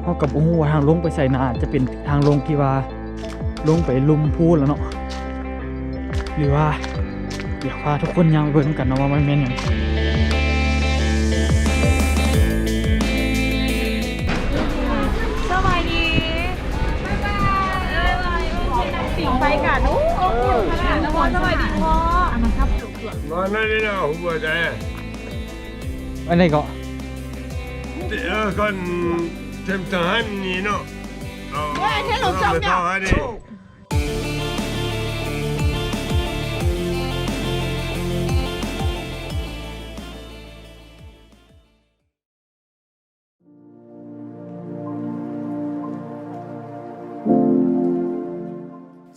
ເຮົາກໍບໍ່ຮູ້ວ່າທາງລົງໄປໃສ ໜ້າຈະເປັນທາງລົງທີ່ວ່າລົງໄປລຸ່ມພູແລ້ວເນາະ ຫຼືວ່າ ດຽວພາທຸກຄົນຍ່າງໄປເບິ່ງນຳກັນເນາະວ່າມັນແມ່ນຫຍັງ. ສະບາຍດີ ໄປກັນ. ໂອ້ ສະບາຍດີພໍ່. ອັນນັ້ນກໍ ເອີ ກ່ອນເຕັມທະຫານນີ້ເນາະ. ເອີ ເຮົາຈຳໄດ້.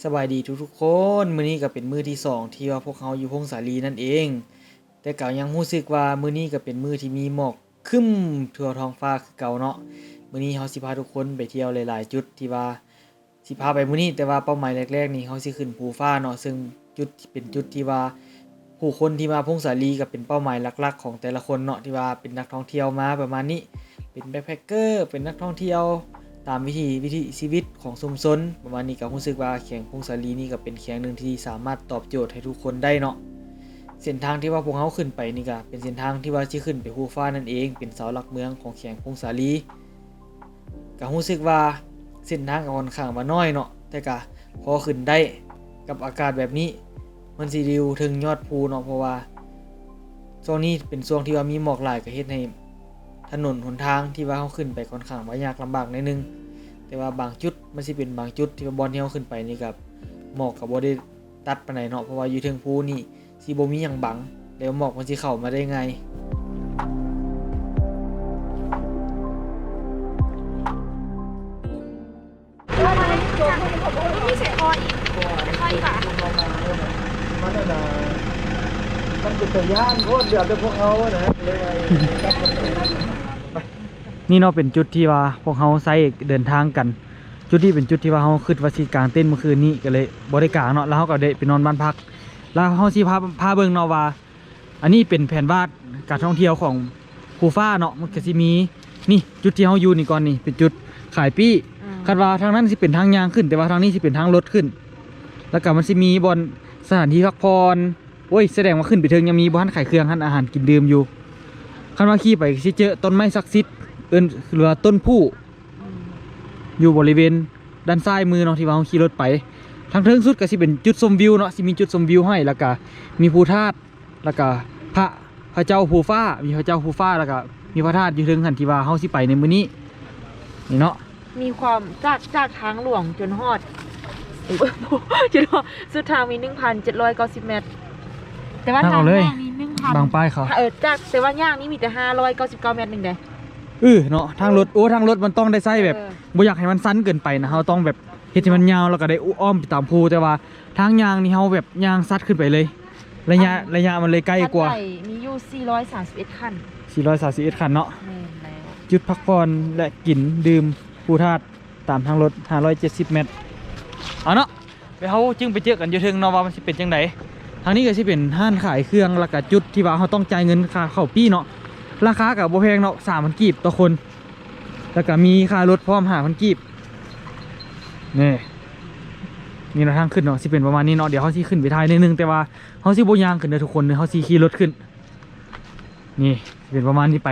ສະບາຍດີທຸກໆຄົນ, ມື້ນີ້ກໍເປັນມື້ທີສອງທີ່ວ່າພວກເຮົາຢູ່ຜົ້ງສາລີນັ້ນເອງ, ແຕ່ກໍຍັງຮູ້ສຶກວ່າມື້ນີ້ກໍເປັນມື້ທີ່ມີໝອກຄຶ້ມທົ່ວທ້ອງຟ້າຄືເກົ່າເນາະ. ມື້ນີ້ເຮົາຊິພາທຸກຄົນໄປທ່ຽວຫຼາຍໆຈຸດທີ່ວ່າ ຊິພາໄປມື້ນີ້, ແຕ່ວ່າເປົ້າໝາຍແລກໆນີ້ເຮົາຊິຂຶ້ນພູຟ້າເນາະ, ເຊິ່ງຈຸດ ເປັນຈຸດທີ່ວ່າຜູ້ຄົນທີ່ມາຜົ້ງສາລີກໍເປັນເປົ້າໝາຍຫຼັກໆຂອງແຕ່ລະຄົນເນາະ, ທີ່ວ່າເປັນນັກທ່ອງທ່ຽວມາປະມານນີ້, ເປັນແບັກແພັກເກີ ເປັນນັກທ່ອງທ່ຽວຕາມວິຖີ ວິຖີຊີວິດຂອງຊຸມຊົນປະມານນີ້, ກໍຮູ້ສຶກວ່າແຂວງຜົ້ງສາລີນີ້ກໍເປັນແຂວງໜຶ່ງທີ່ສາມາດຕອບໂຈດໃຫ້ທຸກຄົນໄດ້ເນາະ. ເສັ້ນທາງທີ່ວ່າພວກເຮົາຂຶ້ນໄປນີ້ກໍເປັນເສັ້ນທາງທີ່ວ່າຊິຂຶ້ນໄປພູຟ້ານັ້ນເອງ, ເປັນເສົາຫຼັກເມືອງຂອງແຂວງຜົ້ງສາລີ. ກໍຮູ້ສຶກວ່າເສັ້ນທາງກໍຂ້ອນຂ້າງວ່ານ້ອຍເນາະ, ແຕ່ກໍພໍຂຶ້ນໄດ້. ກັບອາກາດແບບນີ້ ມັນຊິຢູ່ເທິງຍອດພູເນາະ, ເພາະວ່າຊ່ວງນີ້ເປັນຊ່ວງທີ່ວ່າມີໝອກຫຼາຍ, ກໍເຮັດໃຫ້ຖະໜົນຫົນທາງທີ່ວ່າເຮົາຂຶ້ນໄປຂ້ອນຂ້າງວ່າຍາກລຳບາກໜ້ອຍໜຶ່ງ. ແຕ່ວ່າບາງຈຸດ ມັນຊິເປັນບາງຈຸດທີ່ວ່າບ່ອນທີ່ເຮົາຂຶ້ນໄປນີ້ກໍ ໝອກກໍບໍ່ໄດ້ຕັດປານໃດເນາະ, ເພາະວ່າຢູ່ເທິງພູນີ້ ຊິບໍ່ມີຫຍັງບັງ ແລ້ວໝອກມັນຊິເຂົ້າມາໄດ້ງ່າຍ. ນີ້ເນາະ ເປັນຈຸດທີ່ວ່າພວກເຮົາໃຊ້ເດີນທາງກັນ. ຈຸດນີ້ເປັນຈຸດທີ່ວ່າເຮົາຄິດວ່າຊິກາງເຕັນມື້ຄືນນີ້ ກໍເລີຍບໍ່ໄດ້ກາງເນາະ, ແລ້ວເຮົາກໍໄດ້ໄປນອນບ້ານພັກ. ແລ້ວເຮົາຊິພາ ພາເບິ່ງເນາະວ່າ ອັນນີ້ເປັນແຜນວາດການທ່ອງທ່ຽວຂອງພູຟ້າເນາະ, ມັນກໍຊິມີ ນີ້ ຈຸດທີ່ເຮົາຢູ່ນີ້ກ່ອນນີ້ ເປັນຈຸດຂາຍປີ້. ອືມ ຄາດວ່າທາງນັ້ນຊິເປັນທາງຍ່າງຂຶ້ນ, ແຕ່ວ່າທາງນີ້ຊິເປັນທາງລົດຂຶ້ນ. ແລ້ວກໍມັນຊິມີບ່ອນສະຖານທີ່ພັກຜ່ອນ. ໂອ້ຍ ສະແດງວ່າຂຶ້ນໄປເທິງຍັງມີບ່ອນຂາຍເຄື່ອງ ຮ້ານອາຫານກິນດື່ມຢູ່. ຄັນວ່າຂີ່ໄປກໍຊິເຈີຕົ້ນໄມ້ສັກສິດ ເອີ້ນ ຫຼືວ່າຕົ້ນຜູ່ ຢູ່ບໍລິເວນດ້ານຊ້າຍມືເນາະ ທີ່ວ່າເຮົາຂີ່ລົດໄປ. ທາງເທິງສຸດກໍຊິເປັນຈຸດຊົມວິວເນາະ, ຊິມີຈຸດຊົມວິວໃຫ້ ແລ້ວກະມີພູທາດ ແລ້ວກະພະ ພະເຈົ້າພູຟ້າ ມີພະເຈົ້າພູຟ້າ ແລ້ວກະມີພະທາດຢູ່ເທິງຫັ້ນ ທີ່ວ່າເຮົາຊິໄປໃນມື້ນີ້ ນີ້ເນາະ. ມີຄວາມ ຈາກ ຈາກທາງຫຼວງຈົນຮອດ ຈົນຮອດ ສຸດທາງມີໜຶ່ງພັນເຈັດຮ້ອຍເກົ້າສິບແມັດ, ແຕ່ວ່າທາງຍ່າງມີໜຶ່ງພັນ ບາງປ້າຍເຂົາ ເອີ ຈາກ ແຕ່ວ່າຍ່າງນີ້ມີແຕ່ຫ້າຮ້ອຍເກົ້າສິບເກົ້າແມັດໜຶ່ງເດ້. ເອີ ເນາະ ທາງລົດ ໂອ້ ທາງລົດມັນຕ້ອງໄດ້ໃຊ້ແບບ ເອີ ບໍ່ຢາກໃຫ້ມັນຊັນເກີນໄປນະ, ເຮົາຕ້ອງແບບເຮັດໃຫ້ມັນຍາວ ແລ້ວກໍໄດ້ອ້ອມໄປຕາມພູ, ແຕ່ວ່າທາງຍ່າງນີ້ເຮົາແບບຍ່າງຊັດຂຶ້ນໄປເລີຍ. ໄລຍະ ໄລຍະມັນເລີຍໃກ້ກວ່າ. ອັນໃດມີຢູ່ສີ່ຮ້ອຍສາມສິບເອັດຄັນ ສີ່ຮ້ອຍສາມສິບເອັດຄັນເນາະ. ແມ່ນແລ້ວ. ຈຸດພັກຜ່ອນ ແລະ ກິນດື່ມພູທາດຕາມທາງລົດ ຫ້າຮ້ອຍເຈັດສິບແມັດ. ເອົາເນາະ ແລ້ວເຮົາຈຶ່ງໄປເຈີກັນຢູ່ເທິງເນາະ ວ່າມັນຊິເປັນຈັ່ງໃດ. ທາງນີ້ກໍຊິເປັນຮ້ານຂາຍເຄື່ອງ ແລ້ວກໍຈຸດທີ່ວ່າເຮົາຕ້ອງຈ່າຍເງິນຄ່າເຂົ້າປີ້ເນາະ. ລາຄາກໍບໍ່ແພງເນາະ ສາມພັນກີບຕໍ່ຄົນ, ແລ້ວກໍມີຄ່າລົດພ້ອມຫ້າພັນກີບ. ນີ້ ນີ້ເນາະ ທາງຂຶ້ນເນາະ ຊິເປັນປະມານນີ້ເນາະ. ດຽວເຮົາຊິຂຶ້ນໄປຖ່າຍໜ້ອຍໜຶ່ງ, ແຕ່ວ່າເຮົາຊິບໍ່ຍ່າງຂຶ້ນເດີທຸກຄົນ, ເຮົາຊິຂີ່ລົດຂຶ້ນ. ນີ້ ຊິເປັນປະມານນີ້ໄປ,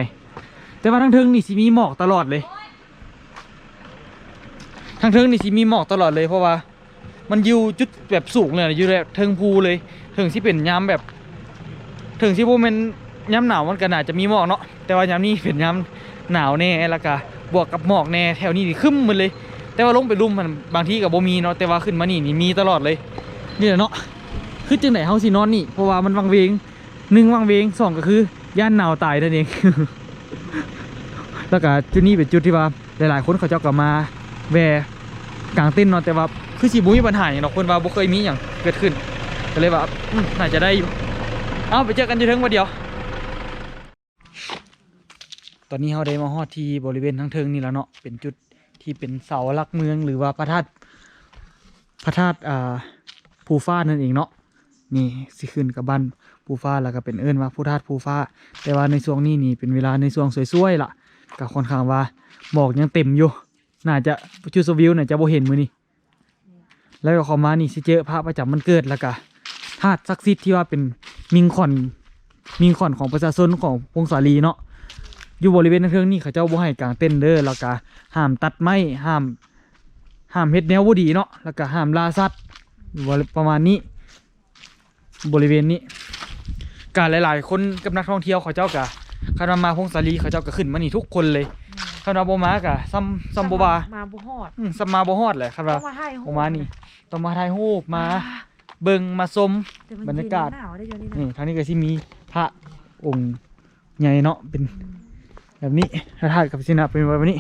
ແຕ່ວ່າທາງເທິງນີ້ຊິມີໝອກຕະຫຼອດເລີຍ. ທາງເທິງນີ້ຊິມີໝອກຕະຫຼອດເລີຍ, ເພາະວ່າມັນຢູ່ຈຸດແບບສູງເລີຍ, ຢູ່ແບບເທິງພູເລີຍ. ເຖິງຊິເປັນຍາມແບບ ເຖິງຊິບໍ່ແມ່ນຍາມໜາວ ມັນກໍໜ້າຈະມີໝອກເນາະ, ແຕ່ວ່າຍາມນີ້ເປັນຍາມໜາວແດ່ ແລ້ວກໍບວກກັບໝອກແດ່. ແຖວນີ້ນີ້ຄຶ້ມໝົດເລີຍ, ແຕ່ວ່າລົງໄປລຸ່ມຫັ້ນບາງທີກໍບໍ່ມີເນາະ, ແຕ່ວ່າຂຶ້ນມານີ້ນີ້ມີຕະຫຼອດເລີຍ. ນີ້ແຫຼະເນາະ, ຄືຈັ່ງໃດເຮົາຊິນອນນີ້ ເພາະວ່າມັນວັງເວງ. ໜຶ່ງ ວັງເວງ, ສອງ ກໍຄືຢ້ານໜາວຕາຍນັ້ນເອງ. ແລ້ວກໍຈຸດນີ້ເປັນຈຸດທີ່ວ່າຫຼາຍໆຄົນເຂົາເຈົ້າກໍມາແວ່ກາງເຕັນເນາະ, ແຕ່ວ່າຄືຊິບໍ່ມີບັນຫາຫຍັງດອກ, ເພິ່ນວ່າບໍ່ເຄີຍມີຫຍັງເກີດຂຶ້ນ, ກໍເລີຍວ່າ ອືມ ໜ້າຈະໄດ້ຢູ່. ເອົາ ໄປເຈີກັນຢູ່ເທິງບາດດຽວ. ຕອນນີ້ເຮົາໄດ້ມາຮອດທີ່ບໍລິເວນທາງເທິງນີ້ແລ້ວເນາະ, ເປັນຈຸດທີ່ເປັນເສົາຫຼັກເມືອງ ຫຼືວ່າພະທາດ ພະທາດ ອ່າ ພູຟ້ານັ້ນເອງເນາະ. ນີ້ຊິຂຶ້ນກັບບ້ານພູຟ້າ ແລ້ວກໍເປັນເອີ້ນວ່າພູທາດພູຟ້າ, ແຕ່ວ່າໃນຊ່ວງນີ້ນີ້ເປັນເວລາໃນຊ່ວງສວຍໆລະ, ກໍຄ່ອນຂ້າງວ່າໝອກຍັງເຕັມຢູ່ ໜ້າຈະ ຈຸດຊົມວິວໜ້າຈະບໍ່ເຫັນມື້ນີ້. ແລ້ວກໍເຂົ້າມານີ້ຊິເຈີພະປະຈຳວັນເກີດ ແລ້ວກໍທາດສັກສິດທີ່ວ່າເປັນມິ່ງຂອນ ມິ່ງຂອນຂອງປະຊາຊົນຂອງຜົ້ງສາລີເນາະ. ຢູ່ບໍລິເວນທາງເທິງນີ້ເຂົາເຈົ້າບໍ່ໃຫ້ກາງເຕັນເດີ ແລ້ວກໍຫ້າມຕັດໄມ້ ຫ້າມ ຫ້າມເຮັດແນວບໍ່ດີເນາະ ແລ້ວກໍຫ້າມລ່າສັດ ປະມານນີ້. ບໍລິເວນນີ້ ກະຫຼາຍໆຄົນກັບນັກທ່ອງທ່ຽວເຂົາເຈົ້າກະ ຄັນວ່າມາຜົ້ງສາລີເຂົາເຈົ້າກະຂຶ້ນມານີ້ທຸກຄົນເລີຍ. ອືມ ຄັນວ່າບໍ່ມາກະສ່ຳ ສ່ຳບໍ່ວ່າ ສ່ຳມາບໍ່ຮອດ ອືມ ສ່ຳມາບໍ່ຮອດແຫຼະ. ຄັນວ່າ ຕ້ອງມາຖ່າຍຮູບ ບໍ່ມານີ້ ຕ້ອງມາຖ່າຍຮູບ ມາ ອ່າ ເບິ່ງມາຊົມ ແຕ່ມັນ ບັນຍາກາດ ເຢັນໜາວເດ້ຢູ່ນີ້ນະ. ນີ້ ທາງນີ້ກະຊິມີພະອົງໃຫຍ່ເນາະ ເປັນ ອືມ ແບບນີ້ ພະທາດກະຊິນະເປັນແບບນີ້.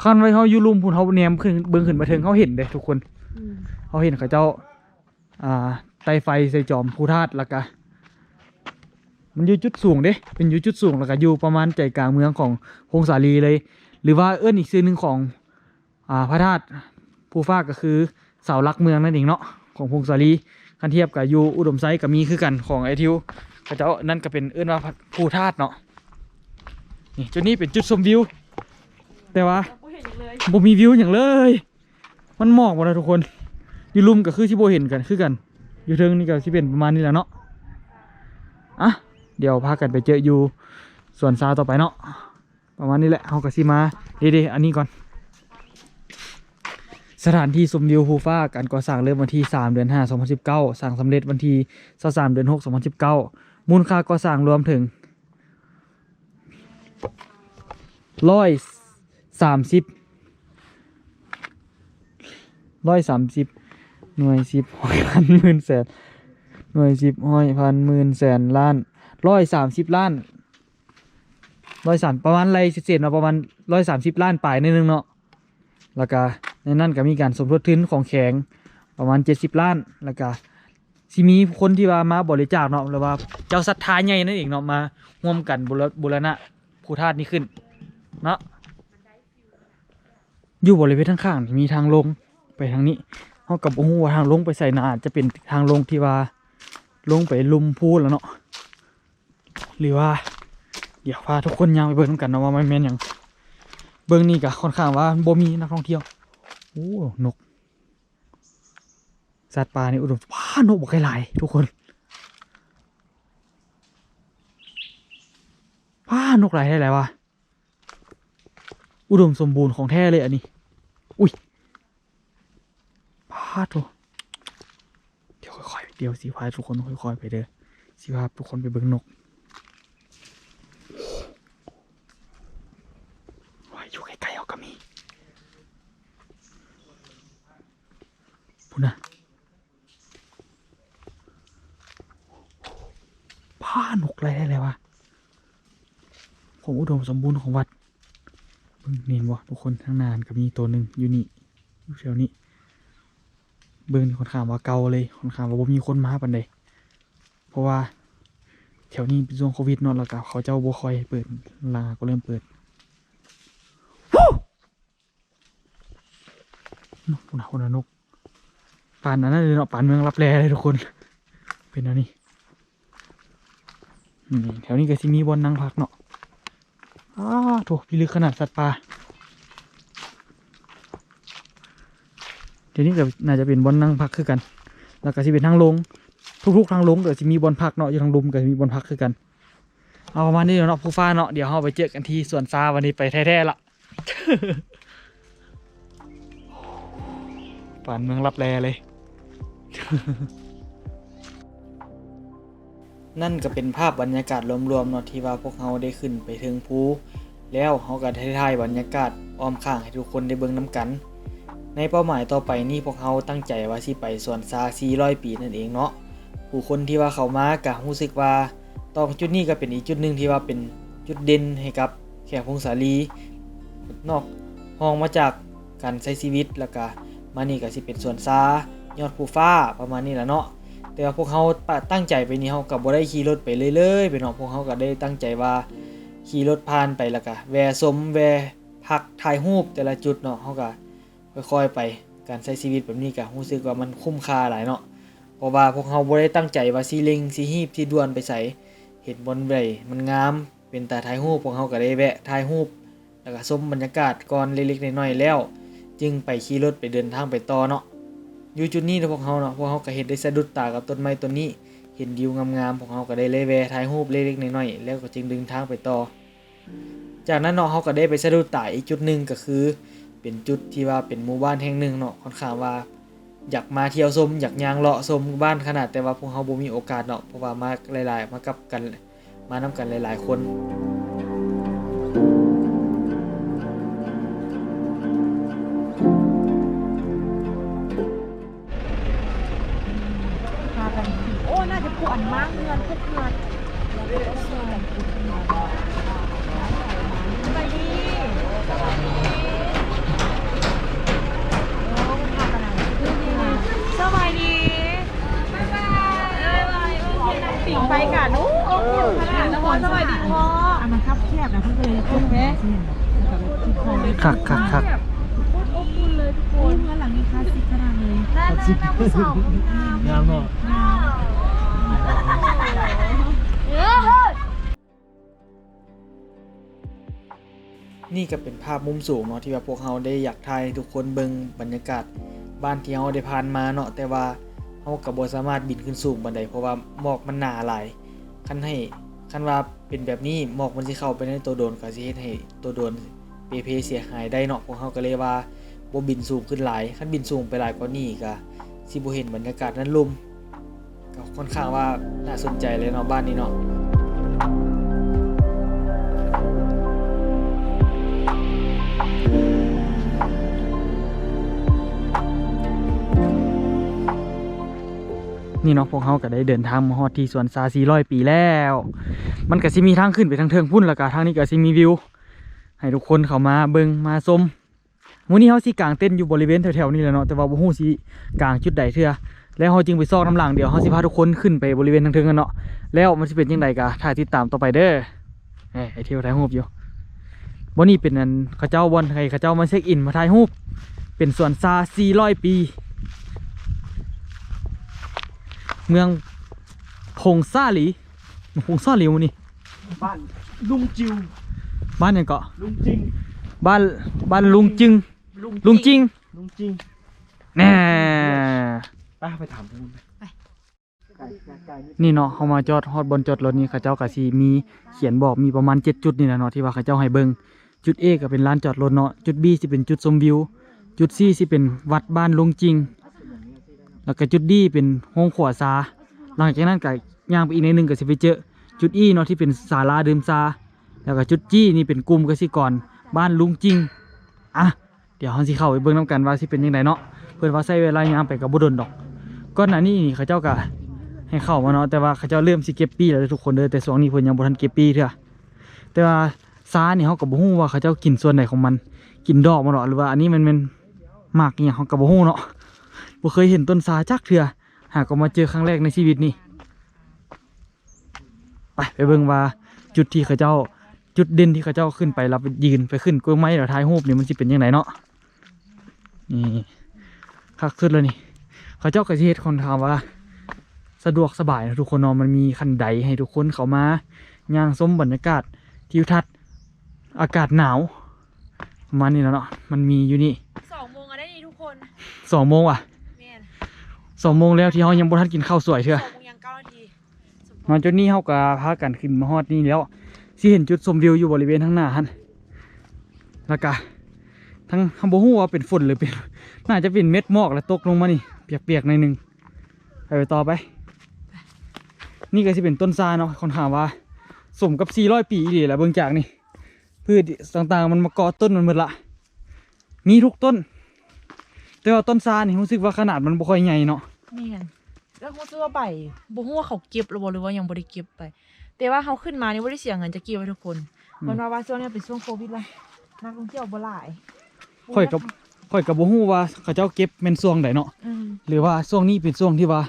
ຄັນວ່າເຮົາຢູ່ລຸ່ມພຸ້ນ ເຮົາແນມຂຶ້ນ ເບິ່ງຂຶ້ນມາເທິງ ເຮົາເຫັນເດ້ທຸກຄົນ ອືມ ເຮົາເຫັນເຂົາເຈົ້າ ອ່າ ໄຕ້ໄຟໃສ່ຈອມພູທາດ ແລ້ວກະ ມັນຢູ່ຈຸດສູງເດ້ ເປັນຢູ່ຈຸດສູງ ແລ້ວກະຢູ່ປະມານໃຈກາງເມືອງຂອງຜົ້ງສາລີເລີຍ ຫຼືວ່າເອີ້ນອີກຊື່ໜຶ່ງຂອງ ອ່າ ພະທາດພູຟ້າ ກໍຄືເສົາຫຼັກເມືອງນັ້ນເອງເນາະ ຂອງຜົ້ງສາລີ. ຄັນທຽບກະຢູ່ອຸດົມໄຊກະມີຄືກັນ ຂອງອ້າຍທິວເຂົາເຈົ້າ ນັ້ນກະເປັນເອີ້ນວ່າພູທາດເນາະ. ນີ້ ຈຸດນີ້ເປັນຈຸດຊົມວິວ ແຕ່ວ່າ ບໍ່ເຫັນຫຍັງເລີຍ ບໍ່ມີວິວຫຍັງເລີຍ. ມັນໝອກໝົດແລ້ວທຸກຄົນ ຢູ່ລຸ່ມກໍຄືຊິບໍ່ເຫັນກັນຄືກັນ ຢູ່ເທິງນີ້ກໍຊິເປັນປະມານນີ້ແຫຼະເນາະ. ອ່ະ ດຽວພາກັນໄປເຈີຢູ່ສວນຊາຕໍ່ໄປເນາະ ປະມານນີ້ແຫຼະ. ເຮົາກໍຊິມາ ເດໆ ອັນນີ້ກ່ອນ ສະຖານທີ່ຊົມວິວພູຟ້າ ການກໍ່ສ້າງເລີ່ມວັນທີສາມ ເດືອນຫ້າ ສອງພັນສິບເກົ້າ ສ້າງສຳເລັດວັນທີຊາວສາມ ເດືອນຫົກ ສອງພັນສິບເກົ້າ ມູນຄ່າກໍ່ສ້າງລວມເຖິງ ຮ້ອຍສາມສິບ ຮ້ອຍສາມສິບ ໜ່ວຍ ສິບ ຮ້ອຍ ພັນ ໝື່ນ ແສນ ໜ່ວຍ ສິບ ຮ້ອຍ ພັນ ໝື່ນ ແສນ ລ້ານ ຮ້ອຍສາມສິບລ້ານ ຮ້ອຍສາມ ປະມານໄລ່ເສດໆເນາະ ປະມານຮ້ອຍສາມສິບລ້ານປາຍໜ້ອຍໜຶ່ງເນາະ. ແລ້ວກະໃນນັ້ນກະມີການສົມທົບທຶນຂອງແຂວງປະມານເຈັດສິບລ້ານ ແລ້ວກະ ຊິມີຄົນທີ່ວ່າມາບໍລິຈາກເນາະ ຫຼືວ່າເຈົ້າສັດທາໃຫຍ່ນັ້ນເອງເນາະ ມາຮ່ວມກັນບູລະ ບູລະນະພູທາດນີ້ຂຶ້ນເນາະ. ຢູ່ບໍລິເວນທາງຂ້າງນີ້ມີທາງລົງໄປທາງນີ້ ເຮົາກໍບໍ່ຮູ້ວ່າທາງລົງໄປໃສ ໜ້າອາດຈະເປັນທາງລົງທີ່ວ່າລົງໄປລຸ່ມພູແລ້ວເນາະ ຫຼືວ່າ ດຽວພາທຸກຄົນຍ່າງໄປເບິ່ງນຳກັນເນາະ ວ່າມັນແມ່ນຫຍັງ. ເບິ່ງນີ້ກໍຄ່ອນຂ້າງວ່າບໍ່ມີນັກທ່ອງທ່ຽວ. ໂອ້ ນົກ ສັດປ່ານີ້ອຸດົມ ວ້າ ນົກບັກຫຼາຍໆ ທຸກຄົນ ວ້າ ນົກຫຼາຍແທ້ຫຼາຍວ່າ ອຸດົມສົມບູນຂອງແທ້ເລີຍອັນນີ້. ອຸ້ຍ ປາດໂທ້ ດຽວຄ່ອຍໆ ດຽວຊິພາທຸກຄົນຄ່ອຍໆໄປເດີ ຊິພາທຸກຄົນໄປເບິ່ງນົກ. ໂອ້ຍ ຢູ່ໃກ້ໆເຮົາກໍມີ ພຸ້ນນະ ພານົກໄລ່ໄດ້ແລ້ວວ່າ ຄວາມອຸດົມສົມບູນຂອງວັດ. ເບິ່ງ ເຫັນບໍ່ທຸກຄົນ ທາງໜ້າຫັ້ນກໍມີໂຕໜຶ່ງຢູ່ນີ້ ຢູ່ແຖວນີ້. ເບິ່ງ ຂ້ອນຂ້າງວ່າເກົ່າເລີຍ ຂ້ອນຂ້າງວ່າບໍ່ມີຄົນມາປານໃດ ເພາະວ່າແຖວນີ້ເປັນຊ່ວງໂຄວິດເນາະ ແລ້ວກໍເຂົາເຈົ້າບໍ່ຄ່ອຍເປີດ ຫຼັງກໍເລີ່ມເປີດ. ພຸ້ນນະ ພຸ້ນນະ ນົກ ປານອັນນັ້ນເລີຍເນາະ ປານເມືອງລັບແລເລີຍທຸກຄົນ ເປັນແນວນີ້. ນີ້ ແຖວນີ້ກໍຊິມີບ່ອນນັ່ງພັກເນາະ. ອ້າໂທ້ ພິລຶກຂະໜາດສັດປ່າ. ແຖວນີ້ກໍໜ້າຈະເປັນບ່ອນນັ່ງພັກຄືກັນ ແລ້ວກໍຊິເປັນທາງລົງ ທຸກໆທາງລົງກໍຊິມີບ່ອນພັກເນາະ ຢູ່ທາງລຸ່ມກໍຊິມີບ່ອນພັກຄືກັນ. ເອົາປະມານນີ້ເນາະ ພູຟ້າເນາະ ດຽວເຮົາໄປເຈີກັນທີ່ສວນຊາ ວັນນີ້ໄປແທ້ໆລະ ປານເມືອງລັບແລເລີຍ. ນັ້ນກໍເປັນພາບບັນຍາກາດລວມໆເນາະ ທີ່ວ່າພວກເຮົາໄດ້ຂຶ້ນໄປເທິງພູ ແລ້ວເຮົາກໍໄດ້ຖ່າຍບັນຍາກາດອ້ອມຂ້າງໃຫ້ທຸກຄົນໄດ້ເບິ່ງນຳກັນ. ໃນເປົ້າໝາຍຕໍ່ໄປນີ້ ພວກເຮົາຕັ້ງໃຈວ່າຊິໄປສວນຊາສີ່ຮ້ອຍປີນັ້ນເອງເນາະ. ຜູ້ຄົນທີ່ວ່າເຂົ້າມາກະຮູ້ສຶກວ່າ ຕອງຈຸດນີ້ກໍເປັນອີກຈຸດໜຶ່ງທີ່ວ່າເປັນຈຸດເດັ່ນໃຫ້ກັບແຂວງຜົ້ງສາລີ ນອກຮອງມາຈາກການໃຊ້ຊີວິດ ແລ້ວກະມານີ້ກໍຊິເປັນສວນຊາ ຍອດພູຟ້າ ປະມານນີ້ລະເນາະ. ແຕ່ວ່າພວກເຮົາປະ ຕັ້ງໃຈໄປນີ້ ເຮົາກໍບໍ່ໄດ້ຂີ່ລົດໄປເລື້ອຍໆໄປເນາະ. ພວກເຮົາກໍໄດ້ຕັ້ງໃຈວ່າຂີ່ລົດຜ່ານໄປ ແລ້ວກະແວ່ຊົມ ແວ່ພັກ ຖ່າຍຮູບແຕ່ລະຈຸດເນາະ. ເຮົາກໍຄ່ອຍໆໄປ ການໃຊ້ຊີວິດແບບນີ້ກໍຮູ້ສຶກວ່າມັນຄຸ້ມຄ່າຫຼາຍເນາະ. ເພາະວ່າພວກເຮົາບໍ່ໄດ້ຕັ້ງໃຈວ່າຊິເລັ່ງ ຊິຮີບ ຊິດ່ວນໄປໃສ. ເຫັນບ່ອນໃດມັນງາມ ເປັນຕາຖ່າຍຮູບ ພວກເຮົາກໍໄດ້ແວະຖ່າຍຮູບ ແລ້ວກໍຊົມບັນຍາກາດກ່ອນເລັກໆນ້ອຍໆ ແລ້ວຈຶ່ງໄປຂີ່ລົດໄປເດີນທາງໄປຕໍ່ເນາະ. ຢູ່ຈຸດນີ້ເນາະ ພວກເຮົາເນາະ ພວກເຮົາກໍເຮັດໄດ້ສະດຸດຕາກັບຕົ້ນໄມ້ຕົ້ນນີ້ ເຫັນວິວງາມໆ ພວກເຮົາກໍໄດ້ແລະແວ່ຖ່າຍຮູບເລັກໆນ້ອຍໆ ແລ້ວກໍຈຶ່ງເດີນທາງໄປຕໍ່. ຈາກນັ້ນເນາະ ເຮົາກໍໄດ້ໄປສະດຸດຕາອີກຈຸດໜຶ່ງ ກໍຄືເປັນຈຸດທີ່ວ່າເປັນໝູ່ບ້ານແຫ່ງໜຶ່ງເນາະ ຂ້ອນຂ້າງວ່າຢາກມາທ່ຽວຊົມ ຢາກຍ່າງເລາະຊົມບ້ານຂະໜາດ, ແຕ່ວ່າພວກເຮົາບໍ່ມີໂອກາດເນາະ ເພາະວ່າມາຫຼາຍໆ ມາກັບກັນ ມານຳກັນຫຼາຍໆຄົນ. ພາກັນ ໂອ້ ໜ້າຈະຜູ້ອັນມາເຮືອນ ພວກເຮືອນ ສະບາຍດີ ໂອ້ ພາກັນ ສະບາຍດີ ບາຍບາຍ ບາຍບາຍ ໂອເຄ ນັ່ງປິງໄປກະ ໂອ້ ອົບອຸ່ນຂະໜາດ ສະບາຍດີພໍ່ ອັນມັນຄັບແຄບນະ ເພິ່ນກໍເລີຍເປັນແບບນີ້ ຄັກໆໆ ໂຄດອົບອຸ່ນເລີຍທຸກຄົນ ເຮືອນຫຼັງນີ້ຄລາສສິກຂະໜາດເລີຍ ງາມເນາະ ງາມ ນີ້ກໍເປັນພາບມຸມສູງເນາະ ທີ່ວ່າພວກເຮົາໄດ້ຢາກຖ່າຍໃຫ້ທຸກຄົນເບິ່ງບັນຍາກາດບ້ານທີ່ເຮົາໄດ້ຜ່ານມາເນາະ, ແຕ່ວ່າເຮົາກໍບໍ່ສາມາດບິນຂຶ້ນສູງປານໃດ ເພາະວ່າໝອກມັນໜາຫຼາຍ. ຄັນໃຫ້ ຄັນວ່າເປັນແບບນີ້ ໝອກມັນຊິເຂົ້າໄປໃນໂຕໂດຣນ ກໍຊິເຮັດໃຫ້ໂຕໂດຣນເປເພເສຍຫາຍໄດ້ເນາະ. ພວກເຮົາກໍເລີຍວ່າບໍ່ບິນສູງຂຶ້ນຫຼາຍ, ຄັນບິນສູງໄປຫຼາຍກວ່ານີ້ກໍຊິບໍ່ເຫັນບັນຍາກາດນັ້ນລຸ່ມ. ກໍຂ້ອນຂ້າງວ່າໜ້າສົນໃຈເລີຍເນາະ ບ້ານນີ້ເນາະ. ນີ້ເນາະ ພວກເຮົາກໍໄດ້ເດີນທາງມາຮອດທີ່ສວນຊາສີ່ຮ້ອຍປີແລ້ວ. ມັນກໍຊິມີທາງຂຶ້ນໄປທາງເທິງພຸ້ນ ແລ້ວກໍທາງນີ້ກໍຊິມີວິວໃຫ້ທຸກຄົນເຂົ້າມາເບິ່ງມາຊົມ. ມື້ນີ້ເຮົາຊິກາງເຕັນຢູ່ບໍລິເວນແຖວໆນີ້ແຫຼະເນາະ, ແຕ່ວ່າບໍ່ຮູ້ຊິກາງຈຸດໃດເທື່ອ ແລ້ວເຮົາຈຶ່ງໄປຊອກນຳຫຼັງ. ດຽວເຮົາຊິພາທຸກຄົນຂຶ້ນໄປບໍລິເວນທາງເທິງກັນເນາະ, ແລ້ວມັນຊິເປັນຈັ່ງໃດກໍຖ້າຕິດຕາມຕໍ່ໄປເດີ້. ເອີ ໄອ້ທິວຖ່າຍຮູບຢູ່. ບ່ອນນີ້ເປັນອັນເຂົາເຈົ້າ ບ່ອນໃຫ້ເຂົາເຈົ້າມາເຊັກອິນມາຖ່າຍຮູບ, ເປັນສວນຊາສີ່ຮ້ອຍປີ ເມືອງຜົງສາລີ ຜົງສາລີນີ້. ບ້ານລຸງຈິງ. ບ້ານຫຍັງເກາະ? ລຸງຈິງ. ບ້ານ ບ້ານລຸງຈິງ. ລຸງຈິງ. ລຸງຈິງ. ແນ່. ໄປ ໄປຖາມເພິ່ນໄປ. ໄປ. ນີ້ເນາະ ເຮົາມາຈອດ ຮອດບ່ອນຈອດລົດນີ້ ເຂົາເຈົ້າກໍຊິມີຂຽນບອກ ມີປະມານເຈັດຈຸດນີ້ແຫຼະເນາະ ທີ່ວ່າເຂົາເຈົ້າໃຫ້ເບິ່ງ. ຈຸດ A ກໍເປັນລານຈອດລົດເນາະ, ຈຸດ B ຊິເປັນຈຸດຊົມວິວ, ຈຸດ C ຊິເປັນວັດບ້ານລຸງຈິງ, ແລ້ວກໍຈຸດ D ເປັນໂຮງຄົວຊາ. ຫຼັງຈາກນັ້ນກໍຍ່າງໄປອີກໜ້ອຍໜຶ່ງ ກໍຊິໄປເຈີຈຸດ E ເນາະ ທີ່ເປັນສາລາດື່ມຊາ, ແລ້ວກໍຈຸດ G ນີ້ເປັນກຸ່ມກະສິກອນບ້ານລຸງຈິງ. ອ່ະ ດຽວເຮົາຊິເຂົ້າໄປເບິ່ງນຳກັນວ່າຊິເປັນຈັ່ງໃດເນາະ. ເພິ່ນວ່າໃຊ້ເວລາຍ່າງໄປກໍບໍ່ດົນດອກ. ກ່ອນໜ້ານີ້ນີ້ເຂົາເຈົ້າກໍໃຫ້ເຂົ້າມາເນາະ, ແຕ່ວ່າເຂົາເຈົ້າເລີ່ມຊິເກັບປີ້ແລ້ວເດີ້ທຸກຄົນເດີ້, ແຕ່ຊ່ວງນີ້ເພິ່ນຍັງບໍ່ທັນເກັບປີ້ເທື່ອ. ແຕ່ວ່າຊານີ້ເຮົາກໍບໍ່ຮູ້ວ່າເຂົາເຈົ້າກິນສ່ວນໃດຂອງມັນ, ກິນດອກມັນເບາະ ຫຼືວ່າອັນນີ້ມັນແມ່ນໝາກອີ່ຫຍັງ ເຮົາກໍບໍ່ຮູ້ເນາະ, ບໍ່ເຄີຍເຫັນຕົ້ນຊາຈັກເທື່ອ, ຫາກໍມາເຈີຄັ້ງແລກໃນຊີວິດນີ້. ໄປ ໄປເບິ່ງວ່າຈຸດທີ່ເຂົາເຈົ້າ ຈຸດເດັ່ນທີ່ເຂົາເຈົ້າຂຶ້ນໄປ ແລ້ວໄປຢືນ ໄປຂຶ້ນກົກໄມ້ ແລ້ວຖ່າຍຮູບນີ້ ມັນຊິເປັນຈັ່ງໃດເນາະ. ນີ້ ຄັກສຸດແລ້ວນີ້. ເຂົາເຈົ້າກໍຊິເຮັດຄ່ອນຂ້າງວ່າສະດວກສະບາຍເນາະທຸກຄົນເນາະ, ມັນມີຂັ້ນໄດໃຫ້ທຸກຄົນເຂົ້າມາຍ່າງຊົມບັນຍາກາດທິວທັດ ອາກາດໜາວ ປະມານນີ້ແຫຼະເນາະ. ມັນມີຢູ່ນີ້ ສອງໂມງແລ້ວນີ້ທຸກຄົນ. ສອງໂມງຫວາ? ແມ່ນ ສອງໂມງແລ້ວ ທີ່ເຮົາຍັງບໍ່ທັນກິນເຂົ້າສວຍເທື່ອ. ສອງໂມງຍັງເກົ້ານາທີ. ມາຈຸດນີ້ເຮົາກໍພາກັນຂຶ້ນມາຮອດນີ້ແລ້ວ, ຊິເຫັນຈຸດຊົມວິວຢູ່ບໍລິເວນທາງໜ້າຫັ້ນ. ແລ້ວກະທັງ ເຮົາບໍ່ຮູ້ວ່າເປັນຝົນຫຼືເປັນ ໜ້າຈະເປັນເມັດໝອກ ແລ້ວຕົກລົງມານີ້ ປຽກໆໜ້ອຍໜຶ່ງ. ໄປ ໄປຕໍ່ໄປ. ນີ້ກໍຊິເປັນຕົ້ນຊາເນາະ, ຂ້ອນຂ້າງວ່າສົມກັບສີ່ຮ້ອຍປີອີ່ຫຼີລະ. ເບິ່ງຈາກນີ້ ພືດຕ່າງໆມັນມາເກາະຕົ້ນມັນໝົດລະ. ມີທຸກຕົ້ນ, ແຕ່ວ່າຕົ້ນຊານີ້ຮູ້ສຶກວ່າຂະໜາດມັນບໍ່ຄ່ອຍໃຫຍ່ເນາະ. ແມ່ນ. ແລ້ວຮູ້ສຶກວ່າໃບ ບໍ່ຮູ້ວ່າເຂົາເກັບແລ້ວບໍ່ ຫຼືວ່າຍັງບໍ່ໄດ້ເກັບໄປ, ແຕ່ວ່າເຮົາຂຶ້ນມານີ້ບໍ່ໄດ້ເສຍເງິນຈັກກີບເລີຍທຸກຄົນ. ອືມ. ເພິ່ນວ່າ ວ່າຊ່ວງນີ້ເປັນຊ່ວງໂຄວິດວ່າ ນັກທ່ອງທ່ຽວບໍ່ຫຼາຍ. ຂ້ອຍກໍ ຂ້ອຍກໍບໍ່ຮູ້ວ່າເຂົາເຈົ້າເກັບແມ່ນຊ່ວງໃດເນາະ. ອືມ. ຫຼືວ່າຊ່ວງນີ້ເປັນຊ່ວງທີ່ວ່າ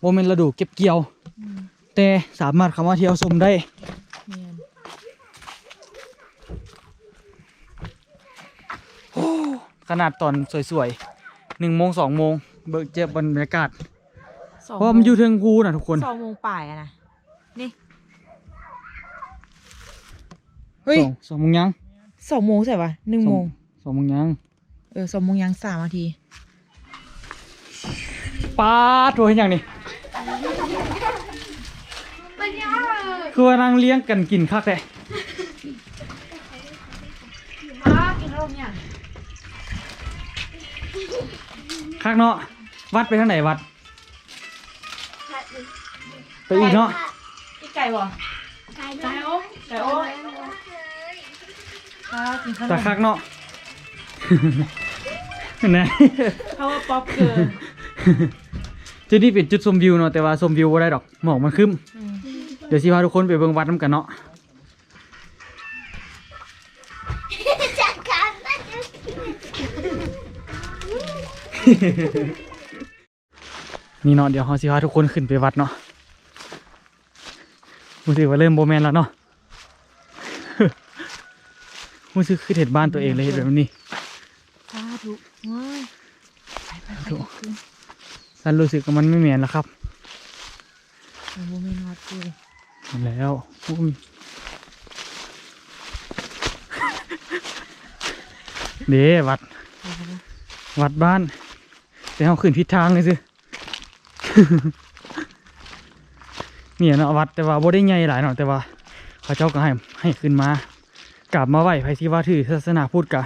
ບໍ່ແມ່ນລະດູເກັບກ່ຽວ. ອືມ. ແຕ່ສາມາດເຂົ້າມາທ່ຽວຊົມໄດ້. ແມ່ນ. ໂອ້ ຂະໜາດຕອນສວຍໆ ໜຶ່ງໂມງ ສອງໂມງ ເບິ່ງເຈັບບັນຍາກາດ ສອງໂມງ ເພາະວ່າມັນຢູ່ເທິງພູນະທຸກຄົນ. ສອງໂມງປາຍອະນະ ນີ້. ເຮີ້ຍ ສອງ ສອງໂມງຍັງ? ສອງໂມງໃຊ່ຫວາ? ໜຶ່ງໂມງ ສອງໂມງຍັງ ເອີ ສອງໂມງຍັງສາມນາທີ. ປາດໂທ້ ເຮັດຫຍັງນີ້? ຄືວ່ານັ່ງລຽງກັນກິນຄັກແທ້. ຄັກເນາະ. ວັດໄປທາງໃດ? ວັດ ໄປອີກເນາະ. ອີກໄກບໍ່? ໄກໂອ້ ໄກໂອ້. ຕາຄັກເນາະ ນະ. ເພາະວ່າປັອບເກີນ. ຈຸດນີ້ເປັນຈຸດຊົມວິວເນາະ ແຕ່ວ່າຊົມວິວບໍ່ໄດ້ດອກ ໝອກມັນຄຶ້ມ. ອືມ ດຽວຊິພາທຸກຄົນໄປເບິ່ງວັດນຳກັນເນາະ. ນີ້ເນາະ ດຽວເຮົາຊິພາທຸກຄົນຂຶ້ນໄປວັດເນາະ. ຮູ້ສຶກວ່າເລີ່ມບໍ່ແມ່ນແລ້ວເນາະ ຮູ້ສຶກຄືເຮັດບ້ານຕົວເອງເລີຍ ເຮັດແບບນີ້. ສາທຸ ໂອ້ຍ ສາທຸ. ຊັ້ນຮູ້ສຶກວ່າມັນບໍ່ແມ່ນແລ້ວຄັບ. ມັນບໍ່ແມ່ນວັດເລີຍ ແລ້ວ. ໂອ້ຍ ເດ້ ວັດ ວັດບ້ານ. ແຕ່ເຮົາຂຶ້ນຜິດທາງຊື່ໆ ນີ້ເນາະ ວັດ ແຕ່ວ່າບໍ່ໄດ້ໃຫຍ່ຫຼາຍເນາະ ແຕ່ວ່າເຂົາເຈົ້າກໍໃຫ້ ໃຫ້ຂຶ້ນມາກາບມາໄຫວ້. ໃຜທີ່ວ່າຖືສາສະໜາພຸດກໍ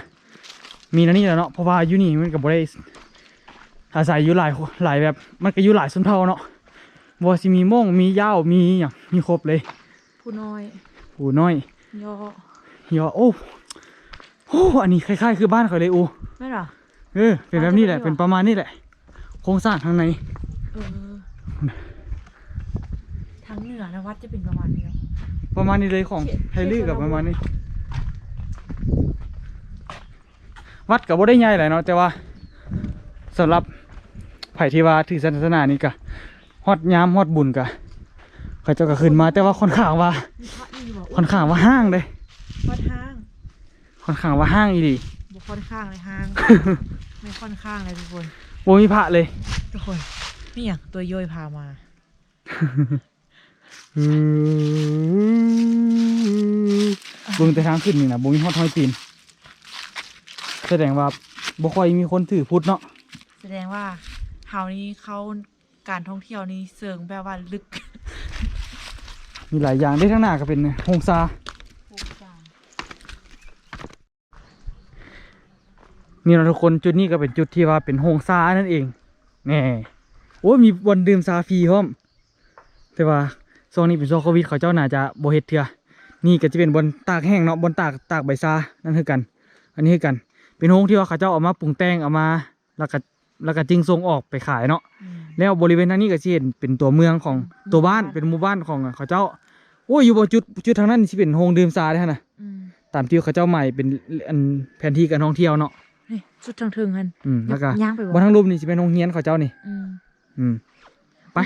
ມີແນວນີ້ແຫຼະເນາະ ເພາະວ່າຢູ່ນີ້ມັນກໍບໍ່ໄດ້ອາໄສຢູ່ຫຼາຍ ຫຼາຍແບບ ມັນກໍຢູ່ຫຼາຍຊົນເຜົ່າເນາະ ບໍ່ວ່າຊິມີມົ້ງ ມີຢາວ ມີຫຍັງ ມີຄົບເລີຍ. ຜູ້ນ້ອຍ ຜູ້ນ້ອຍ ຍໍ ຍໍ ໂອ້ ໂອ້ ອັນນີ້ຄ້າຍໆຄືບ້ານຂ້ອຍເລີຍອູ. ແມ່ນຫວາ? ເອີ ເປັນແບບນີ້ແຫຼະ ເປັນປະມານນີ້ແຫຼະ ໂຄງສ້າງທາງໃນ. ເອີ ທາງເໜືອນະວັດຈະເປັນປະມານນີ້ເນາະ ປະມານນີ້ເລີຍ ຂອງໄທລື້ກໍປະມານນີ້. ວັດກໍບໍ່ໄດ້ໃຫຍ່ຫຼາຍເນາະ ແຕ່ວ່າສຳລັບໃຜທີ່ວ່າຖືສາສະໜານີ້ກໍ ຮອດຍາມຮອດບຸນກະ ເຂົາເຈົ້າກະຂຶ້ນມາ ແຕ່ວ່າຂ້ອນຂ້າງວ່າ ມີພະອີ່ບໍ່? ຂ້ອນຂ້າງວ່າຮ້າງເດ້ ວັດຮ້າງ ຂ້ອນຂ້າງວ່າຮ້າງອີ່ຫຼີ. ບໍ່ຂ້ອນຂ້າງເລີຍ ຮ້າງ ແມ່ນຂ້ອນຂ້າງເລີຍທຸກຄົນ ບໍ່ມີພະເລີຍທຸກຄົນ. ນີ້ຫຍັງ ຕົວໂຢຍພາມາ. ເບິ່ງແຕ່ທາງຂຶ້ນນີ້ນະ ບໍ່ມີຮອດຮອຍຕີນ ສະແດງວ່າບໍ່ຄ່ອຍມີຄົນຖືພຸດເນາະ. ສະແດງວ່າເຮົານີ້ເຂົ້າ ການທ່ອງທ່ຽວນີ້ເຊີງແບບວ່າລຶກ ມີຫຼາຍຢ່າງເດ້. ທາງໜ້າກໍເປັນໂຮງຊາ ໂຮງຊາ ນີ້ເນາະທຸກຄົນ. ຈຸດນີ້ກໍເປັນຈຸດທີ່ວ່າເປັນໂຮງຊານັ້ນເອງ ແນ່. ໂອ້ ມີບ່ອນດື່ມຊາຟຣີພ້ອມ ແຕ່ວ່າຊ່ວງນີ້ເປັນຊ່ວງໂຄວິດ ເຂົາເຈົ້າໜ້າຈະບໍ່ເຮັດເທື່ອ. ນີ້ກໍຈະເປັນບ່ອນຕາກແຫ້ງເນາະ ບ່ອນຕາກ ຕາກໃບຊານັ້ນຄືກັນ. ອັນນີ້ຄືກັນ ເປັນໂຮງທີ່ວ່າເຂົາເຈົ້າເອົາມາປຸງແຕ່ງ ເອົາມາ ແລ້ວກໍ ແລ້ວກໍຈຶ່ງສົ່ງອອກໄປຂາຍເນາະ. ອືມ ແລ້ວບໍລິເວນທາງນີ້ກໍຊິເຫັນເປັນຕົວເມືອງຂອງ ເປັນ ຕົວບ້ານ ເປັນໝູ່ບ້ານຂອງເຂົາເຈົ້າ. ໂອ້ຍ ຢູ່ບໍ່ ຈຸດ ຈຸດທາງນັ້ນຊິເປັນໂຮງດື່ມຊາເດ້ຫັ້ນນະ. ອືມ ຕາມທີ່ເຂົາເຈົ້າໝາຍເປັນ ອັນ ແຜນທີ່ການທ່ອງທ່ຽວເນາະ. ນີ້ ຈຸດທາງເທິງຫັ້ນ. ອືມ ແລ້ວກໍ ຍ່າງໄປບໍ່ ບ່ອນທາງລຸ່ມນີ້ຊິແມ່ນໂຮງຮຽນເຂົາເຈົ້ານີ້. ອືມ ອືມ ໄປ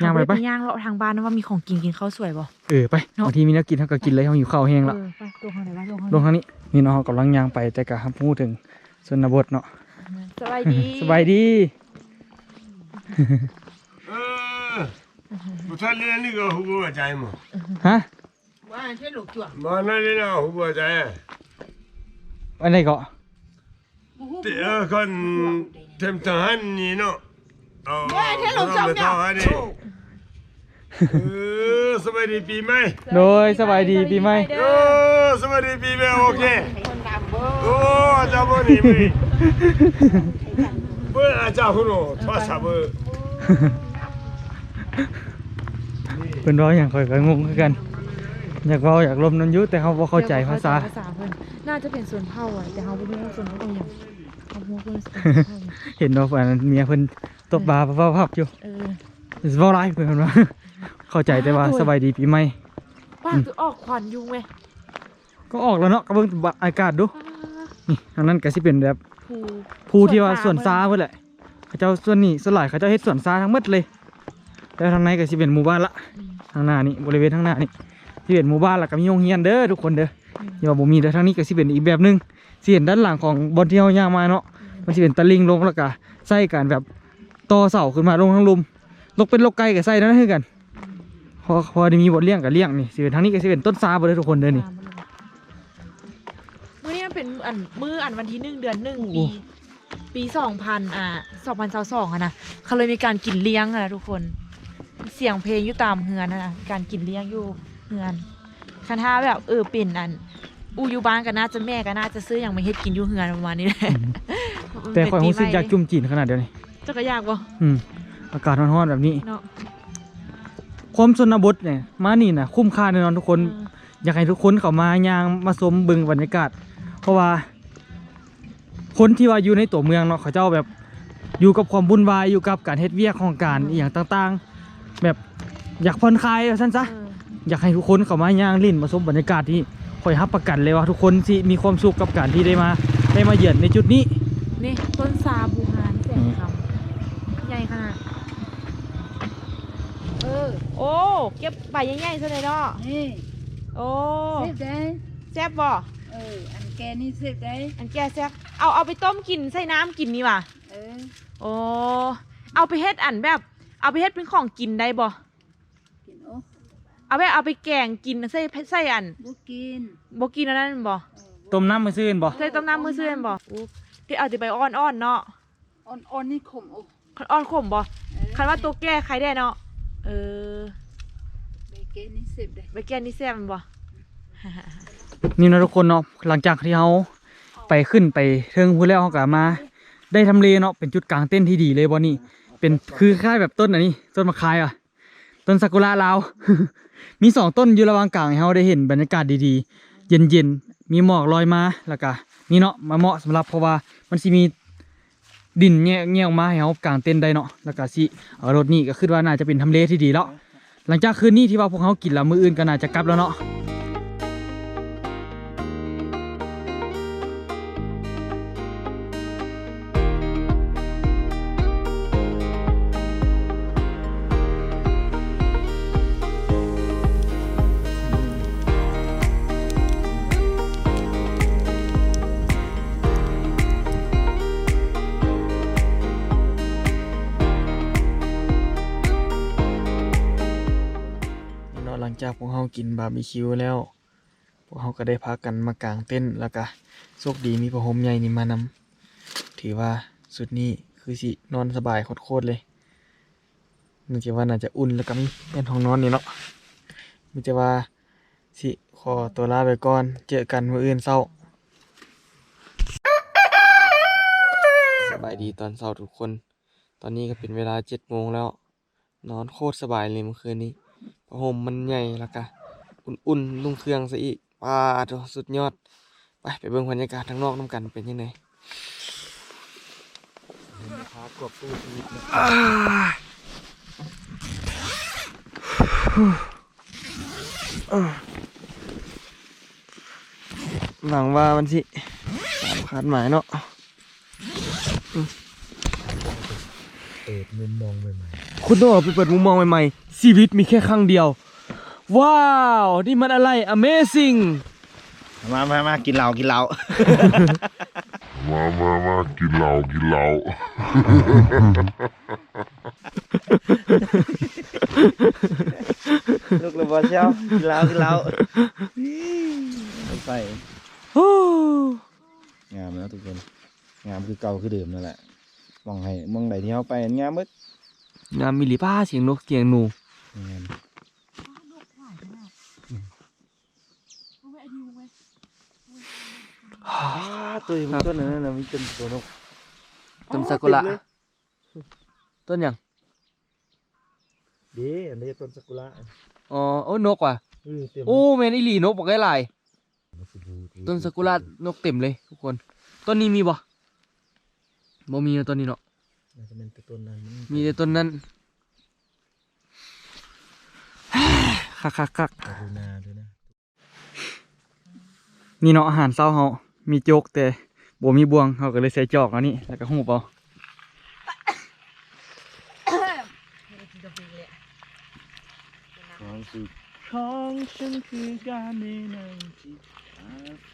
ຍ່າງໄປ ໄປ ໄປຍ່າງເລາະທາງບ້ານວ່າມີຂອງກິນ ກິນເຂົ້າສວຍບໍ່? ເອີ ໄປເນາະ ບາງທີມີແນວກິນເຮົາກໍກິນເລີຍ ເຮົາຫິວເຂົ້າແຮງແລ້ວ. ເອີ ໄປ ລົງທາງໃດວະ? ລົງທາງນີ້ ນີ້ເນາະ ເຮົາກຳລັງຍ່າງໄປ ແຕ່ກໍຮັບຮູ້ເຖິງຊົນນະບົດເນາະ. ສະບາຍດີ ສະບາຍດີ. ເອີ ບໍ່ທັນເລີຍ ນີ້ກໍຮູ້ບໍ່ໃຈໝໍ. ຮະ? ບໍ່ທັນເລີຍ ຮູ້ບໍ່ໃຈ. ອັນໃດເກາະ? ເອີ ຄັນເຕັມທະຫານນີ້ເນາະ. ເອີ ສະບາຍດີປີໃໝ່. ໂດຍ ສະບາຍດີປີໃໝ່. ເອີ ສະບາຍດີປີໃໝ່. ໂອເຄ ໂອ້ ເຈົ້າບໍ່ດີເວີຍ ເບິ່ງອາຈານພຸ້ນໂອ ໂທລະສັບເບິ່ງ. ເພິ່ນເວົ້າຫຍັງຂ້ອຍກໍງົງຄືກັນ. ຢາກເວົ້າຢາກລົມນຳຢູ່ ແຕ່ເຮົາບໍ່ເຂົ້າໃຈພາສາ. ເຈົ້າບໍ່ເຂົ້າໃຈພາສາເພິ່ນ. ໜ້າຈະເປັນຊົນເຜົ່າ ແຕ່ເຮົາບໍ່ຮູ້ວ່າຊົນເຜົ່າຫຍັງ. ເຮົາບໍ່ຮູ້ວ່າເປັນຊົນເຜົ່າຫຍັງ. ເຫັນບໍ່ ອັນເມຍເພິ່ນຕົບບ່າພັບໆຢູ່. ເອີ ຊິເວົ້າຫຼາຍ ເພິ່ນວ່າເຂົ້າໃຈແຕ່ວ່າສະບາຍດີປີໃໝ່. ປາກຄືອອກຄວັນຍຸງເວີຍ. ກໍອອກແລ້ວເນາະ ກໍເບິ່ງອາກາດດູ. ນີ້ ທາງນັ້ນກໍຊິເປັນແບບ ພູ ພູທີ່ວ່າສວນຊາເພິ່ນແຫຼະ. ເຂົາເຈົ້າສ່ວນນີ້ສ່ວນຫຼາຍເຂົາເຈົ້າເຮັດສວນຊາທັງໝົດເລີຍ. ແລ້ວທາງໃນກໍຊິເປັນໝູ່ບ້ານລະ. ອືມ ທາງໜ້ານີ້ ບໍລິເວນທາງໜ້ານີ້ຊິເປັນໝູ່ບ້ານ ແລ້ວກໍມີໂຮງຮຽນເດີທຸກຄົນເດີ. ອືມ ທີ່ວ່າບໍ່ມີເດີ. ທາງນີ້ກໍຊິເປັນອີກແບບໜຶ່ງ ຊິເຫັນດ້ານຫຼັງຂອງບ່ອນທີ່ເຮົາຍ່າງມາເນາະ. ອືມ ມັນຊິເປັນຕະລິ່ງລົງ ແລ້ວກໍໃຊ້ການແບບຕໍ່ເສົາຂຶ້ນມາລົງທາງລຸ່ມ. ລົກເປັດລົກໄກ່ກໍໃຊ້ນັ້ນຄືກັນ. ອືມ ພໍ ພໍໄດ້ມີບ່ອນລ້ຽງກໍລ້ຽງ. ນີ້ຊິເປັນ ທາງນີ້ກໍຊິເປັນຕົ້ນຊາເບິດເດີທຸກຄົນເດີນີ້. ມື້ນີ້ ອັນ ມື້ອັນວັນທີໜຶ່ງ ເດືອນໜຶ່ງ ໂອ້ ປີ ປີສອງພັນ ອ່າ ສອງພັນຊາວສອງຫັ້ນນະ ເຂົາເລີຍມີການກິນລ້ຽງຫັ້ນນະທຸກຄົນ. ສຽງເພງຢູ່ຕາມເຮືອນຫັ້ນນະ ການກິນລ້ຽງຢູ່ເຮືອນ. ຄັນຖ້າແບບ ເອີ ເປັນອັນ ອູ່ຢູ່ບ້ານກໍໜ້າຈະ ແມ່ກໍໜ້າຈະຊື້ຫຍັງມາເຮັດກິນຢູ່ເຮືອນປະມານນີ້ແຫຼະ. ອືມ ແຕ່ຂ້ອຍຮູ້ສຶກຢາກຈຸ້ມຈີນຂະໜາດດຽວນີ້. ເຈົ້າກໍຢາກບໍ່? ອືມ ອາກາດຮ້ອນໆແບບນີ້ເນາະ. ຄວາມຊົນນະບົດນີ້ ມານີ້ນະ ຄຸ້ມຄ່າແນ່ນອນທຸກຄົນ. ເອີ ຢາກໃຫ້ທຸກຄົນເຂົ້າມາຍ່າງມາຊົມເບິ່ງບັນຍາກາດ ເພາະວ່າຄົນທີ່ວ່າຢູ່ໃນຕົວເມືອງເນາະ ເຂົາເຈົ້າແບບຢູ່ກັບຄວາມວຸ່ນວາຍ ຢູ່ກັບການເຮັດວຽກຂອງການ ເອີ ອີ່ຫຍັງຕ່າງໆ ແບບຢາກຜ່ອນຄາຍວ່າຊັ້ນຊະ. ເອີ ຢາກໃຫ້ທຸກຄົນເຂົ້າມາຍ່າງຫຼິ້ນ ມາຊົມບັນຍາກາດທີ່ ຂ້ອຍຮັບປະກັນເລີຍວ່າທຸກຄົນຊິມີຄວາມສຸກກັບການທີ່ໄດ້ມາ ໄດ້ມາເຢືອນໃນຈຸດນີ້. ນີ້ ຕົ້ນຊາບູຮານແສງຄຳ ອືມ ໃຫຍ່ຂະໜາດ. ເອີ ໂອ້ ເກັບໃບໃຫຍ່ໆຊະເລີຍເນາະ. ນີ້ ໂອ້ ແຊບເດ້. ແຊບບໍ່? ເອີ ອັນແກ່ນີ້ແຊບເດ້. ອັນແກ່ແຊບ. ເອົາ ເອົາໄປຕົ້ມກິນ ໃສ່ນ້ຳກິນນີ້ຫວາ? ເອີ ໂອ້ ເອົາໄປເຮັດອັນແບບ ເອົາໄປເຮັດເປັນຂອງກິນໄດ້ບໍ່? ກິນ ໂອ້ ເອົາໄປ ເອົາໄປແກງກິນ ໃສ່ ໃສ່ອັນ ບໍ່ກິນ ບໍ່ກິນອັນນັ້ນແມ່ນບໍ່? ເອີ ຕົ້ມນ້ຳມື້ຊື່ແມ່ນບໍ່? ໃສ່ຕົ້ມນ້ຳມື້ຊື່ແມ່ນບໍ່? ໂອ້ ເອົາແຕ່ໃບອ່ອນໆເນາະ. ອ່ອນໆນີ້ຂົມ. ໂອ້ ຄັນອ່ອນຂົມບໍ່? ເອີ ຄັນວ່າໂຕແກ່ໄຄແດ່ເນາະ. ເອີ ໃບແກ່ນີ້ແຊບເດ້. ໃບແກ່ນີ້ແຊບແມ່ນບໍ່? ນີ້ນະທຸກຄົນເນາະ ຫຼັງຈາກທີ່ເຮົາໄປ ຂຶ້ນໄປເທິງພຸ້ນແລ້ວ ເຮົາກໍມາໄດ້ທຳເລເນາະ ເປັນຈຸດກາງເຕັນທີ່ດີເລີຍບ່ອນນີ້. ເປັນຄືຄ້າຍແບບຕົ້ນອັນນີ້ ຕົ້ນໝາກຄາຍຫວາ? ຕົ້ນຊາກຸຣະລາວ ມີສອງຕົ້ນຢູ່ລະຫວ່າງກາງໃຫ້ເຮົາໄດ້ເຫັນບັນຍາກາດດີໆ ເຢັນໆ ມີໝອກລອຍມາ ແລ້ວກະນີ້ເນາະ ມາເໝາະສຳລັບ ເພາະວ່າມັນຊິມີດິນແຍກ ແຍກອອກມາໃຫ້ເຮົາກາງເຕັນໄດ້ເນາະ ແລ້ວກະຊິເອົາລົດນີ້ ກໍຄິດວ່າໜ້າຈະເປັນທຳເລທີ່ດີເນາະ. ຫຼັງຈາກຄືນນີ້ທີ່ວ່າພວກເຮົາກິນແລ້ວ ມື້ອື່ນກໍໜ້າຈະກັບແລ້ວເນາະ. ນີ້ເນາະ ຫຼັງຈາກພວກເຮົາກິນບາບີຄິວແລ້ວ ພວກເຮົາກໍໄດ້ພາກັນມາກາງເຕັນ ແລ້ວກະໂຊກດີມີຜ້າຫົ່ມໃຫຍ່ນີ້ມານຳ. ຖືວ່າຊຸດນີ້ຄືຊິນອນສະບາຍໂຄດໆເລີຍ. ມີແຕ່ວ່າໜ້າຈະອຸ່ນ ແລ້ວກໍມີແຜ່ນຮອງນອນນີ້ເນາະ. ມີແຕ່ວ່າຊິຂໍຕົວລາໄປກ່ອນ ເຈີກັນມື້ອື່ນເຊົ້າ. ສະບາຍດີຕອນເຊົ້າທຸກຄົນ. ຕອນນີ້ກໍເປັນເວລາເຈັດໂມງແລ້ວ. ນອນໂຄດສະບາຍເລີຍມື້ຄືນນີ້. ຜ້າຫົ່ມມັນໃຫຍ່ ແລ້ວກະອຸ່ນໆ ນຸ່ງເຄື່ອງຊະອີກ. ປາໂທ້ ສຸດຍອດ. ໄປ ໄປເບິ່ງບັນຍາກາດທາງນອກນຳກັນເປັນຈັ່ງໃດ. ຫວັງວ່າມັນຊິຕາມຄາດໝາຍເນາະ. ເປີດມຸມມອງໃໝ່ໆ. ຄຸນຕ້ອງອອກໄປເປີດມຸມມອງໃໝ່ໆ. ຊີວິດມີແຄ່ຄັ້ງດຽວ. ວ້າວ ນີ້ມັນອະໄລ Amazing. ມາ ມາ ມາ ກິນເຫຼົ້າ ກິນເຫຼົ້າ. ມາ ມາ ມາ ກິນເຫຼົ້າ ກິນເຫຼົ້າ. ລຸກແລ້ວບໍ່ເຈົ້າ? ກິນເຫຼົ້າ ກິນເຫຼົ້າ. ໄປ ໂອ້ ງາມແລ້ວທຸກຄົນ. ງາມຄືເກົ່າຄືເດີມນັ້ນແຫຼະ. ໝ່ອງໃຫ້ ໝ່ອງໃດທີ່ເຮົາໄປງາມເບິດ. ງາມອີ່ຫຼີ. ປ້າ ສຽງນົກສຽງໜູ. ແມ່ນ. ອ້າ ໂຕນີ້ມັນ ຕົ້ນນັ້ນນະ ມີຕົ້ນ ໂຕນົກ ຕົ້ນຊາກຸຣະ. ຕົ້ນຫຍັງ? ເດ້ ອັນນີ້ຕົ້ນຊາກຸຣະ. ອໍ ໂອ້ ນົກຫວາ? ເອີ ເຕັມ. ໂອ້ ແມ່ນອີ່ຫຼີ ນົກບັກຫຼາຍ. ຕົ້ນຊາກຸຣະນົກເຕັມເລີຍທຸກຄົນ. ຕົ້ນນີ້ມີບໍ່? ບໍ່ມີເນາະ ຕົ້ນນີ້ເນາະ. ໜ້າຈະແມ່ນແຕ່ຕົ້ນນັ້ນ. ມີແຕ່ຕົ້ນນັ້ນ. ຄັກໆໆ. ກະລຸນາເດີນະ. ນີ້ເນາະ ອາຫານເຊົ້າເຮົາ ມີໂຈກແຕ່ບໍ່ມີບ່ວງ ເຮົາກໍເລີຍໃສ່ຈອກເອົານີ້ ແລ້ວກໍຮູບເອົາ. ຄວາມສຸກຂອງສັນຄືການໄດ້ນັ່ງຈິບກາແຟ.